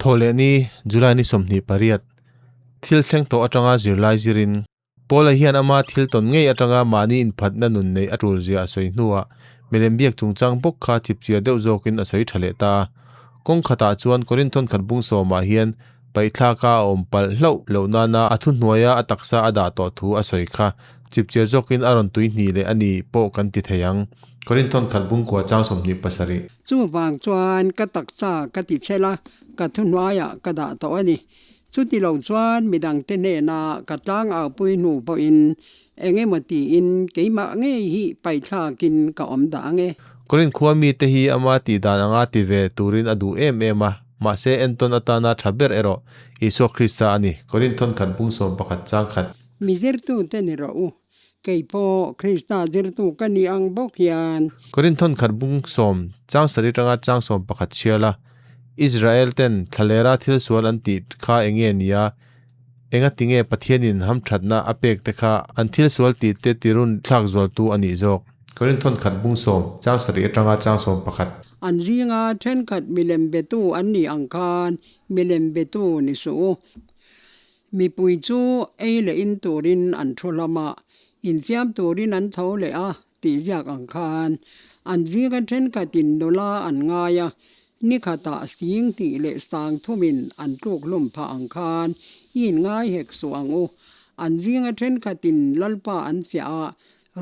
Thawhlehni, July ni 28, thil thleng tawh atanga zirlai zirin, Paula hian ama thil tawn ngei atanga mahni inphatna nun neih a tul zia a sawi hnuah milem biak chungchang bawk kha chipchiar deuh zawkin a sawi tha leh ta a. Kawng khatah chuan Korinthon khat bung sawmah hian paihthlaka a awm palh hlauh loh nana a thuhnuaia a taksa a dah tawh thu a sawi kha chipchiar zawkin a rawn tui hnih leh a ni pawh kan ti thei ang. Korinthon khat bung kua chang 27. Chuvang chuan ka taksa ka ti chhel a, ka thuhnuaiah ka dah tawh a ni. Chuti lo chuan midangte hnena ka tlangau-pui hnu pawhin eng emaw tiin keimah ngei hi paithlakin ka awm dah ang e. Korin khua mite hi ama tih dan anga ti ve turin a duh em em a, mahse entawn atana tha ber erawh Isua Krista a ni. Korin thawnkhat bung 11 chang khat. Mi zirtute ni rawh u, kei pawh Krista zirtu ka ni ang bawk hian. Korin thawnkhat bung sawm chang sarih atanga chang 11 chhiar la, Israel ten thlalera thil sual an tih kha eng nge nia? Enga tinge Pathianin hamthatna a pek te kha an thil sual tih te tirun thlak zualtu a nih zawk? Korin thawnkhat bung sawm chang sarih atanga chang 11. An zinga thenkhat milem betu an nih ang khan milem betu ni suh u. Mipui chu ei leh in turin an thu hlawm a, infiam turin an tho leh a tih ziak ang khan an zinga thenkhatin nula an ngai a, nikhatah sing hnih leh sang thumin an tluk hlum phah ang khan i inngai hek suh ang u. An zinga thenkhatin Lalpa an fiah a,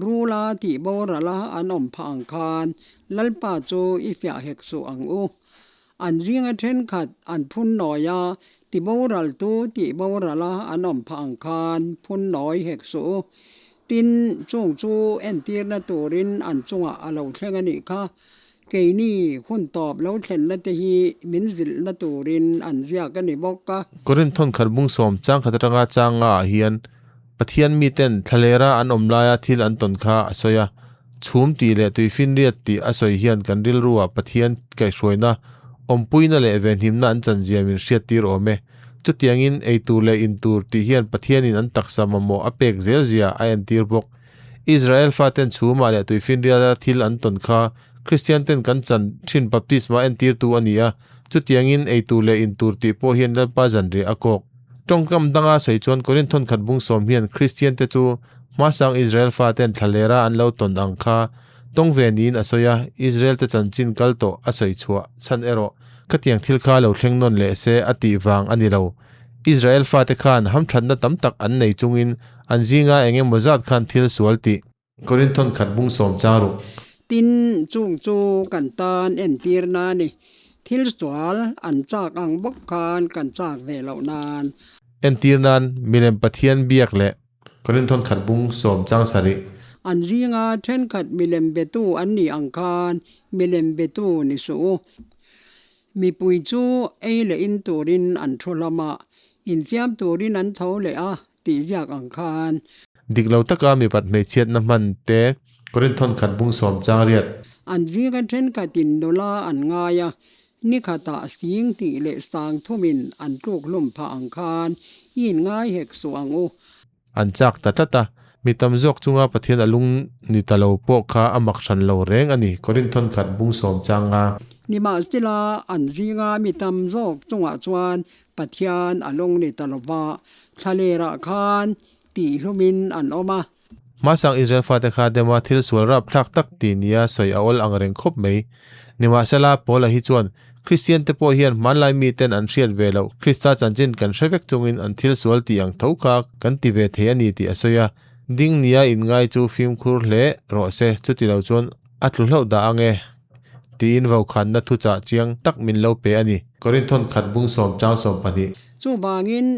rula tih borala an awm phah ang khan Lalpa chu i fiah hek suh ang u. An zinga thenkhat an phun nawi a, ti boraltu tih borala an awm phah ang khan phun nawi hek suh u. Tin, chung chu entirna turin an chungah a lo thleng a nih kha. Keini hun tawp lo thlenna te hi min zilhna turin an ziak a ni bawk a. Korinth thawnkhat bung sawm chang khat atanga chang nga ah hian Pathian miten thlalera an awm laia thil an tawn kha a sawi a. Chhum tih leh tuifinriat tih a sawi hian kan rilruah Pathian kaihhruaina, awmpuina leh venhimna an chanzia min hriattir awm e. Chutiangin ei tur leh in tur tih hian Pathianin an taksa mamawh a pek zel zia a entir bawk. Israel faten chhumah leh tuifinriala thil an tawn kha Kristian ten kan chan thin baptisma entirtu a ni a, chutiangin ei tur leh in tur tih pawh hian Lalpa zanriah a kawk. Tawngkam danga sawi chuan Korinth thawnkhat bung sawm hian Kristian te chu hmasang Israel faten thlalera an lo tawn ang kha tawng ve niin a sawi a, Israel te chanchin kal tawh a sawi chhuah chhan erawh khatiang thil kha lo thleng nawn leh se a tih vang a ni lo. Israel fate khan hamthatna tam tak an nei chungin an zinga eng emaw zat khan thil sual tih. Korinth thawnkhat bung sawm chang ruk. Tin, chung chu kan tan entir na ni. Thil sual an chak ang bawk khan kan chak ve loh nan. Entir nan milem Pathian biak leh. Korinth thawnkhat bung sawm chang sarih. An zinga thenkhat milem betu an nih ang khan milem betu ni suh u. Mipui chu ei leh in turin an thu hlawm a, infiam turin an tho leh a tih ziak ang khan. Dik lo taka mipat hmeichhiatna hman te. Korinth thawnkhat bung sawm chang riat. An zinga thenkhatin nula an ngai a, Nikhatah sing hnih leh sang thumin an tluk hlum phah ang khan i inngai hek suh ang u. An chak ta tlat a, mi tam zawk chunga Pathian a lung ni ta lo pawh kha a mak hran lo reng a ni, Korinth thawnkhat bung sawm chang nga. Nimahsela, an zinga mi tam zawk chungah chuan Pathian a lung ni ta lo va, thlalerah khan tih hlumin an awm a. Hmasang Israel fate kha dema thil sual rapthlak tak ti nia sawi a awl ang reng khawp mai. Nimahsela, Paula hi chuan, Kristian te pawh hian hmanlai miten an hriat ve loh Krista chanchin kan hre vek chungin an thil sual tih ang tho kha kan ti ve thei a ni tih a sawi a. Ding nia inngai chu fimkhur hle rawh se, chuti lo chuan a tlu hlauh dah ang e, tiin vokhanna thuchah chiang tak min lo pe a ni. Korinth thawnkhat bung sawm chang 12. Chuvangin,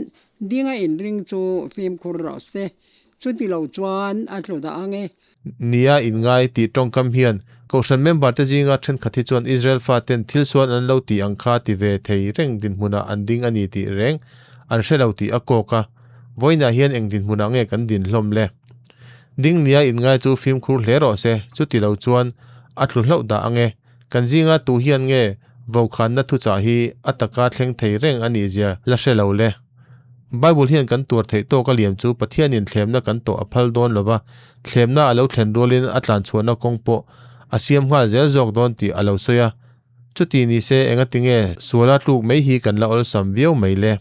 dinga inring chu fimkhur rawh se, Chuti lo chuan a tlu dah ang e. Nia inngai tih tawngkam hian Kohhran member te zinga thenkhat hi chuan Israel faten thil sual an lo tih ang kha ti ve thei reng dinhmunah an ding a ni tih reng an hre lo tih a kawk a. Vawiinah hian eng dinhmunah nge kan din hlawm le? Ding nia inngai chu fimkhur hle rawh se, chuti lo chuan a tlu hlauh dah ang e. Kan zinga tu hian nge vokhanna thuchah hi a taka thleng thei reng a nih zia la hre lo le? Bible hian kan tuar theih tawk a liam chu Pathianin thlemna kan tawh a phal dawn lova, thlemna a lo thlen rualin a tlanchhuahna kawng pawh a siam nghal zel zawk dawn tih a lo sawi a. Chuti ni se engatinge suala tluk mai hi kan la awlsam viau mai le?